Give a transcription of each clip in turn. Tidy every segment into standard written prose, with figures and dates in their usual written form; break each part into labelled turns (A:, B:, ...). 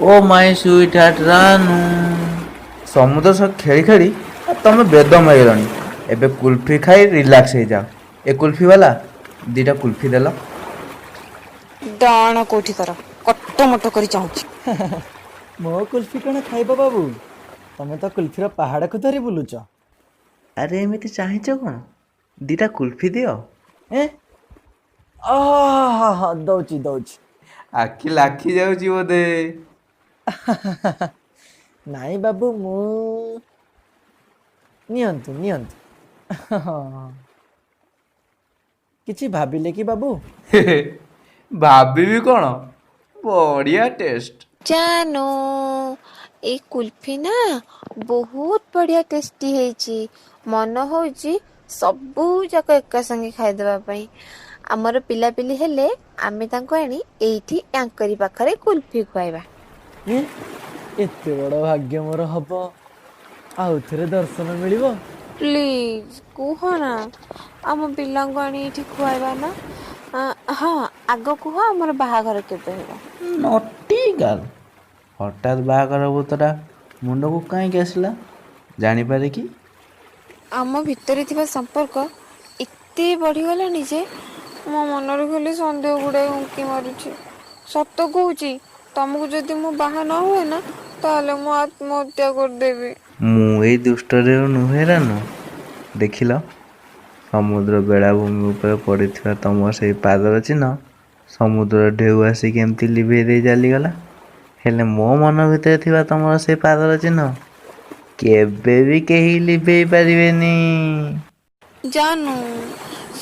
A: Oh my sweetheart Ranu, ସମୁଦ୍ର ସହ ଖେଳି ଖେଳି ଆଉ ତମେ ବେଦମ ହେଇଗଲଣି। ଏବେ କୁଲଫି ଖାଇ ରିଲାକ୍ସ ହେଇଯାଅ। ଏ କୁଲଫି ବାଲା, ଦୁଇଟା କୁଲଫି ଦେଲ।
B: ଡାଣ କୋଉଠି କର କଟ ମଟ କରି ଚାହୁଁଛି।
C: ମୋ କୁଲଫି କ'ଣ ଖାଇବ ବାବୁ? ତମେ ତ କୁଲଫିର ପାହାଡ଼କୁ ଧରି ବୁଲୁଛ।
A: ଆରେ, ଏମିତି ଚାହିଁଛ କ'ଣ? ଦୁଇଟା କୁଲଫି ଦିଅ।
C: ଏ ଓହ, ଦଉଛି ଦଉଛି।
A: ଆଖି ଲାଖି ଯାଉଛି ବୋଧେ?
C: ନାଇଁ ବାବୁ, ମୁଁ ନିଅନ୍ତୁ ନିଅନ୍ତୁ। କିଛି ଭାବିଲେ କି ବାବୁ?
A: ଭାବିବି କ'ଣ, ବଢ଼ିଆ ଟେଷ୍ଟ।
B: ଜାନୁ, ଏଇ କୁଲଫି ନା ବହୁତ ବଢିଆ ଟେଷ୍ଟି ହେଇଛି। ମନ ହଉଛି ସବୁ ଯାକ ଏକା ସାଙ୍ଗେ ଖାଇଦେବା ପାଇଁ। ଆମର ପିଲାପିଲି ହେଲେ ଆମେ ତାଙ୍କୁ ଆଣି ଏଇଠି ୟାଙ୍କରି ପାଖରେ କୁଲଫି ଖୁଆଇବା।
C: ଏ, ଏତେ ବଡ଼ ଭାଗ୍ୟ ମୋର ହବ, ଆଉ ଥରେ ଦର୍ଶନ ମିଳିବ।
B: ପ୍ଲିଜ କୁହ ନା, ଆମ ପିଲାଙ୍କୁ ଆଣି ଏଇଠି ଖୁଆଇବା ନା? ହଁ, ଆଗ କୁହ ଆମର ବାହାଘର କେବେ ହେବ?
A: ନଟି ଗାର୍ଲ, ହଠାତ୍ ବାହାଘର ଭୂତଟା ମୁଣ୍ଡକୁ କାହିଁକି ଆସିଲା ଜାଣିପାରେ କି?
B: ଆମ ଭିତରେ ଥିବା ସମ୍ପର୍କ ଏତେ ବଢ଼ିଗଲାଣି ଯେ ମୋ ମନରେ ଖାଲି ସନ୍ଦେହ ଗୁଡ଼ାଏ ଉଙ୍କି ମାରୁଛି। ସତ କହୁଛି, ତମକୁ ଯଦି ମୁଁ ବାହା ନ ହୁଏ ନା, ତାହେଲେ ମୁଁ ଆତ୍ମହତ୍ୟା କରିଦେବି।
A: ମୁଁ ଏଇ ଦୁଷ୍ଟରେ ନୁହେଁ ରାନୁ। ଦେଖିଲ, ସମୁଦ୍ର ବେଳାଭୂମି ଉପରେ ପଡ଼ିଥିବା ତମ ସେଇ ପାଦର ଚିହ୍ନ ସମୁଦ୍ର ଢେଉ ଆସି କେମିତି ଲିଭେଇ ଦେଇ ଚାଲିଗଲା, ହେଲେ ମୋ ମନ ଭିତରେ ଥିବା ତମର ସେଇ ପାଦର ଚିହ୍ନ କେବେ ବି କେହି ଲିଭେଇ ପାରିବେନି।
B: ଜାନୁ,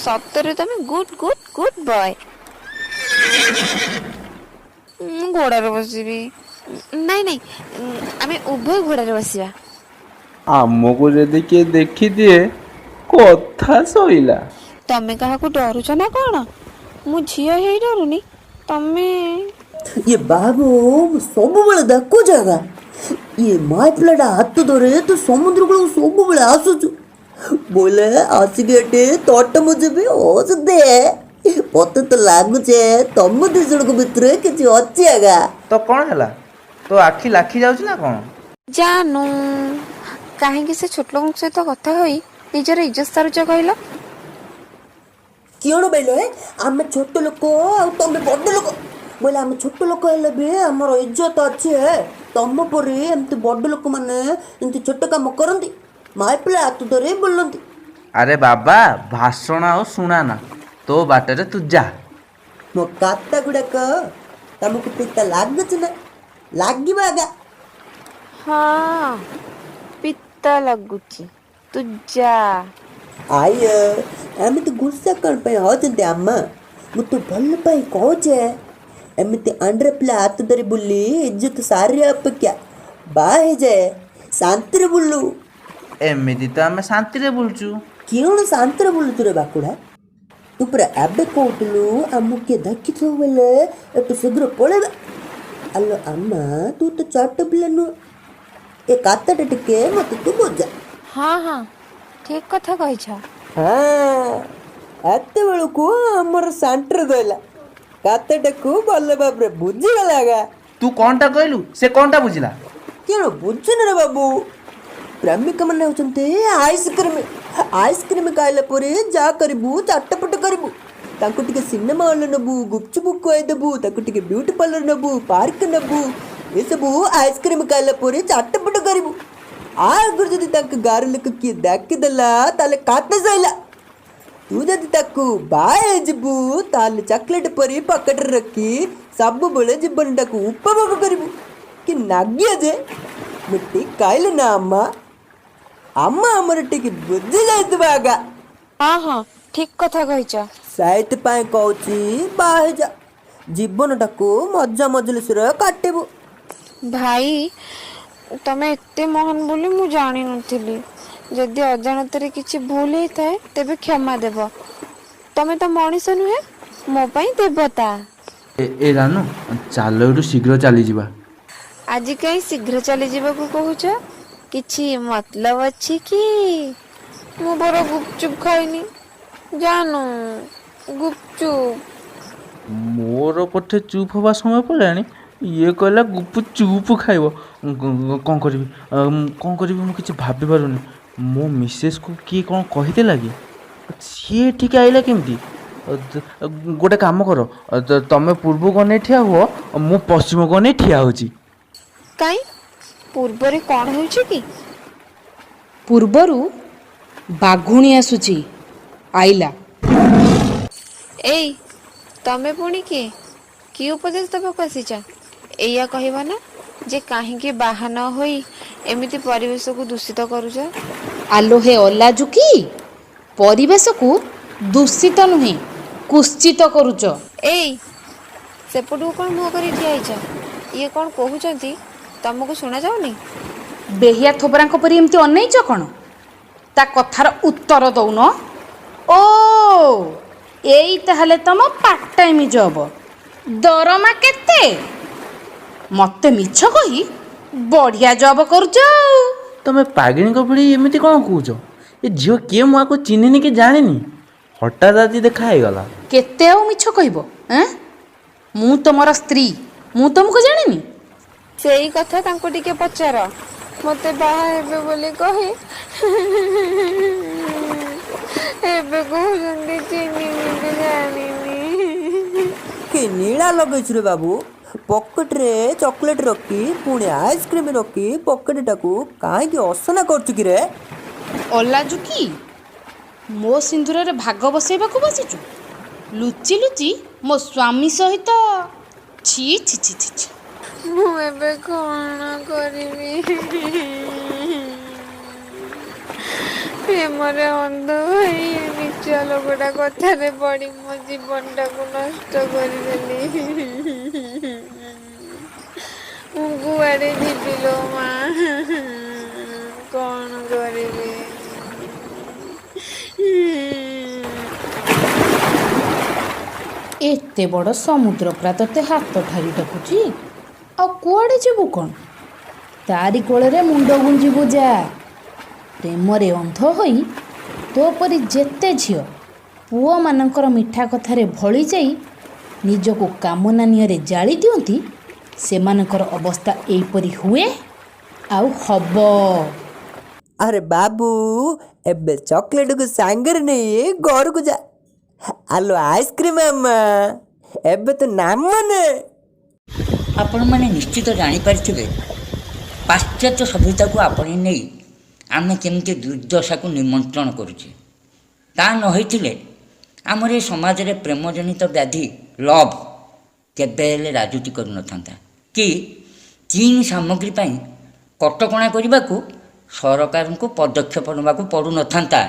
B: ସତରେ ତମେ ଗୁଡ୍ ଗୁଡ୍ ଗୁଡ୍ ବୟ। ମୁଁ ଘୋଡ଼ାରେ ବସିବି। ନାଇଁ ନାଇଁ, ଆମେ ଉଭୟ ଘୋଡ଼ାରେ ବସିବା।
A: ଆମକୁ ଯଦି କିଏ ଦେଖିଦିଏ, କଥା ସଇଲା।
B: ତମେ କାହାକୁ ଡରୁଛ ନା କ'ଣ? ମୁଁ ଝିଅ ହେଇ ଡରୁନି, ତମେ?
D: ଇଏ ବାବୁ, ମୁଁ ସବୁବେଳେ ଦେଖୁଛି ଆଗା, ଇଏ ମାଇ ପିଲାଟା ହାତ ଧରେ ତୁ ସମୁଦ୍ର କୂଳକୁ ସବୁବେଳେ ଆସୁଛୁ। ବୋଇଲେ ଆସିକି ଏଠି ତଟ ମୁଁ ଯିବି ଦେ। ମତେ ତ ଲାଗୁଛେ ତମ ଦି ଜଣଙ୍କ ଭିତରେ କିଛି ଅଛି ଆଗା।
A: ତ କ'ଣ ହେଲା? ତୋ ଆଖି ଲାଖି ଯାଉଛି ନା କ'ଣ?
B: ଜାନୁ, କାହିଁକି ସେ ଛୋଟ ଲୋକଙ୍କ ସହିତ କଥା ହୋଇ ନିଜର ଇଜ୍ଜତ ସାରୁଛ କହିଲ?
D: କିଅଣ ବୋଇଲେ ଆମେ ଛୋଟ ଲୋକ ଆଉ ତମେ ବଡ଼ ଲୋକ ବୋଇଲେ? ଆମେ ଛୋଟ ଲୋକ ହେଲେ ବି ଆମର ଇଜ୍ଜତ ଅଛି ହେ। ତମ ପରି ଏମିତି ବଡ଼ ଲୋକମାନେ ଏମିତି ଛୋଟ କାମ କରନ୍ତି? ମାଇ ପିଲା ହାତ ଧରି ବୁଲନ୍ତି?
A: ଆରେ ବାବା, ଭାଷଣ ଆଉ ଶୁଣା ନା, ତୋ ବାଟରେ ତୁ ଯା।
D: ମୋ କଥା ଗୁଡ଼ାକ ତମକୁ ପିତା ଲାଗୁଛି ନା? ଲାଗିବ ଆଗା।
B: ହଁ, ପିତା ଲାଗୁଛି, ତୁ ଯା।
D: ଆୟ, ଏମିତି ଗୁସ୍ସା କ'ଣ ପାଇଁ ହଉଛନ୍ତି ଆମ୍ମା? ମୁଁ ତ ଭଲ ପାଇଁ କହୁଛେ। ଏମିତି ଆଣ୍ଡ୍ରେ ପିଲା ହାତ ଧରି ବୁଲି ଇଜ୍ଜତ ସାରିବା ଅପେକ୍ଷା ବାହା ହେଇଯାଏ, ଶାନ୍ତିରେ ବୁଲୁ।
A: ଏମିତି ତ ଆମେ ଶାନ୍ତିରେ ବୁଲୁଛୁ।
D: କିଅଣ ଶାନ୍ତିରେ ବୁଲୁଛୁ ରେ ବାକୁଡ଼ା? ତୁ ପରା ଏବେ କହୁଥିଲୁ ଆମକୁ କିଏ ଦେଖିଥିବ ବୋଇଲେ ଏଠୁ ଶୀଘ୍ର ପଳେଇବା। ଆଲୋ ଆମ୍ମା, ତୁ ତ ଛୋଟ ପିଲା ନୁହଁ, ଏ କଥାଟା ଟିକେ ମତେ ତୁ ବୁଝା।
B: ହଁ ହଁ, ଠିକ କଥା କହିଛ।
D: ହଁ, ଏତେବେଳକୁ ଆମର ସାଣ୍ଟର କହିଲା କଥାଟାକୁ ଭଲ ଭାବରେ ବୁଝିଗଲା ଆଗା।
A: ତୁ କ'ଣଟା କହିଲୁ, ସେ କ'ଣଟା ବୁଝିଲା?
D: କିଅଣ ବୁଝୁନି ରେ ବାବୁ? ପ୍ରେମିକ ମାନେ ହେଉଛନ୍ତି ଆଇସ୍କ୍ରିମ୍। ଆଇସ୍କ୍ରିମ୍ ଖାଇଲା ପରେ ଯାହା କରିବୁ ଚଟପଟ କରିବୁ। ତାଙ୍କୁ ଟିକେ ସିନେମା ହଲ୍ ନେବୁ, ଗୁପଚୁପ ଖୁଆଇଦେବୁ, ତାକୁ ଟିକେ ବ୍ୟୁଟି ପାର୍ଲର ନେବୁ, ପାର୍କ ନେବୁ, ଏସବୁ ଆଇସ୍କ୍ରିମ୍ ଖାଇଲା ପରେ ଚଟପଟ କରିବୁ। ଆ ଆଗରୁ ଯଦି ତାଙ୍କ ଗାଁର ଲୋକ କିଏ ଦେଖିଦେଲା, ତାହେଲେ କଥା ସଇଲା। ତୁ ଯଦି ତାକୁ ବାହା ହେଇଯିବୁ, ତାହେଲେ ଚକୋଲେଟ୍ ପରି ପକେଟରେ ରଖି ସବୁବେଳେ ଜୀବନଟାକୁ ଉପଭୋଗ କରିବୁ। କି ନାଗିଆ ଯେ! ମୁଁ ଠିକ୍ କହିଲି ନା ଅମ୍ମା? ଅମ୍ମା ଆମର ଟିକେ ବୁଝି ଯାଇଥିବ ଆଗା।
B: ହଁ ହଁ, ଠିକ କଥା କହିଛ।
D: ସେଇଥିପାଇଁ କହୁଛି ବାହା ହେଇଯା, ଜୀବନଟାକୁ ମଜା ମଜଲିସରେ କାଟିବୁ।
B: ଭାଇ, ତମେ ଏତେ ମହାନ ବୋଲି ମୁଁ ଜାଣିନଥିଲି। ଯଦି ଅଜାଣତରେ କିଛି ଭୁଲ ହେଇଥାଏ, ତେବେ କ୍ଷମା ଦେବ। ତମେ ତ ମଣିଷ ନୁହେଁ, ମୋ ପାଇଁ ଦେବତା।
A: ଏ ଏ ରାନୁ, ଚାଲ ଏଇଠୁ ଶୀଘ୍ର ଚାଲିଯିବା।
B: ଆଜି କାହିଁ ଶୀଘ୍ର ଚାଲିଯିବାକୁ କହୁଛ? କିଛି ମତଲବ ଅଛି କି? ମୁଁ ବର ଗୁପଚୁପ ଖାଇନି ଜାନୁ, ଗୁପଚୁପ।
A: ମୋର ପଠେ ଚୁପ୍ ହେବା ସମୟ ପଡ଼ିଲାଣି, ଇଏ କହିଲା ଗୁପୁ ଚୁପ୍ ଖାଇବ। କ'ଣ କରିବି, କ'ଣ କରିବି, ମୁଁ କିଛି ଭାବିପାରୁନି। ମୋ ମିସେସ୍କୁ କିଏ କ'ଣ କହିଦେଲା କି? ସିଏ ଏଠିକି ଆଇଲା କେମିତି? ଗୋଟେ କାମ କର, ତମେ ପୂର୍ବକୁ ଅନେଇ ଠିଆ ହୁଅ, ମୁଁ ପଶ୍ଚିମକୁ ଅନେଇ ଠିଆ ହେଉଛି।
B: କାଇଁ, ପୂର୍ବରେ କ'ଣ ହେଉଛି କି?
E: ପୂର୍ବରୁ ବାଘୁଣୀ ଆସୁଛି, ଆଇଲା।
B: ଏଇ, ତମେ ପୁଣି କିଏ? କି ଉପଦେଶ ଦେବାକୁ ଆସିଛ? ଏଇଆ କହିବ ନା ଯେ କାହିଁକି ବାହା ନ ହୋଇ ଏମିତି ପରିବେଶକୁ ଦୂଷିତ କରୁଛ?
E: ଆଲୋ ହେ ଅଲାଜୁକି, ପରିବେଶକୁ ଦୂଷିତ ନୁହେଁ, କୁତ୍ସିତ କରୁଛ।
B: ଏଇ, ସେପଟକୁ କ'ଣ ମୁହଁ କରି ଠିଆ ହେଇଛ? ଇଏ କ'ଣ କହୁଛନ୍ତି ତମକୁ ଶୁଣାଯାଉନି?
E: ବେହିଆ ଥୋବରାଙ୍କ ପରି ଏମିତି ଅନେଇଛ କ'ଣ? ତା କଥାର ଉତ୍ତର ଦଉନ। ଓ, ଏଇ ତାହେଲେ ତମ ପାର୍ଟ ଟାଇମ୍ ଜବ୍। ଦରମା କେତେ? ମତେ ମିଛ କହି ବଢ଼ିଆ ଜବ୍ କରୁଛ ଆଉ।
A: ତମେ ପାଗିଣୀଙ୍କ ଭଳି ଏମିତି କ'ଣ କହୁଛ? ଏ ଝିଅ କିଏ? ମୁଁ ଆକୁ ଚିହ୍ନିନି କି ଜାଣିନି, ହଠାତ୍ ଆଜି ଦେଖା ହେଇଗଲା।
E: କେତେ ଆଉ ମିଛ କହିବ ଏଁ? ମୁଁ ତମର ସ୍ତ୍ରୀ, ମୁଁ ତମକୁ ଜାଣିନି?
B: ସେଇ କଥା ତାଙ୍କୁ ଟିକେ ପଚାର। ମତେ ବାହା ହେବେ ବୋଲି କହି ଏବେ କହୁଛନ୍ତି ଚିହ୍ନିନି କି ଜାଣିନି।
D: କି ନୀଳା ଲଗେଇଛୁ ରେ ବାବୁ! ପକେଟରେ ଚକୋଲେଟ୍ ରଖି, ପୁଣି ଆଇସ୍କ୍ରିମ୍ ରଖି ପକେଟଟାକୁ କାହିଁକି ଅସନା କରୁଛୁ କିରେ?
E: ଅଲାଜୁକି, ମୋ ସିନ୍ଦୁରରେ ଭାଗ ବସେଇବାକୁ ବସିଛୁ ଲୁଚି ଲୁଚି ମୋ ସ୍ୱାମୀ ସହିତ? ଛି ଛି ଛି ଛି ଛି।
B: ମୁଁ ଏବେ କ'ଣ କରିବି? ପ୍ରେମରେ ଅନ୍ଧ ହୋଇ ଏ ନୀଚ ଲୋକଟା କଥାରେ ପଡ଼ି ମୋ ଜୀବନଟାକୁ ନଷ୍ଟ କରିଦେଲି। ମୁଁ କୁଆଡ଼େ ଯିବି ଲୋ ମା? କ'ଣ କରିବି?
E: ଏତେ ବଡ଼ ସମୁଦ୍ର ପୁରା ତତେ ହାତ ଠାରି ଡାକୁଛି, ଆଉ କୁଆଡ଼େ ଯିବୁ କ'ଣ? ତାରି କୋଳରେ ମୁଣ୍ଡ ଗୁଞ୍ଜିବୁ ଯା। ପ୍ରେମରେ ଅନ୍ଧ ହୋଇ ତୋ ପରି ଯେତେ ଝିଅ ପୁଅମାନଙ୍କର ମିଠା କଥାରେ ଭଳି ଯାଇ ନିଜକୁ କାମନା ନିଆଁରେ ଜାଳି ଦିଅନ୍ତି, ସେମାନଙ୍କର ଅବସ୍ଥା ଏଇପରି ହୁଏ ଆଉ ହବ।
D: ଆରେ ବାବୁ, ଏବେ ଚକୋଲେଟକୁ ସାଙ୍ଗରେ ନେଇ ଘରକୁ ଯା। ଆଲୋ ଆଇସ୍କ୍ରିମ୍ ଆମ୍ମା, ଏବେ ତୁ ନାମ ନେ।
F: ଆପଣମାନେ ନିଶ୍ଚିତ ଜାଣିପାରିଥିବେ ପାଶ୍ଚାତ୍ୟ ସଭ୍ୟତାକୁ ଆପଣେଇ ନେଇ ଆମେ କେମିତି ଦୁର୍ଦ୍ଦଶାକୁ ନିମନ୍ତ୍ରଣ କରୁଛେ। ତା ନ ହେଇଥିଲେ ଆମର ଏ ସମାଜରେ ପ୍ରେମଜନିତ ବ୍ୟାଧି ଲଭ୍ କେବେ ହେଲେ ରାଜୁତି କରୁନଥାନ୍ତା କି ଚୀନ ସାମଗ୍ରୀ ପାଇଁ କଟକଣା କରିବାକୁ ସରକାରଙ୍କୁ ପଦକ୍ଷେପ ନେବାକୁ ପଡ଼ୁନଥାନ୍ତା।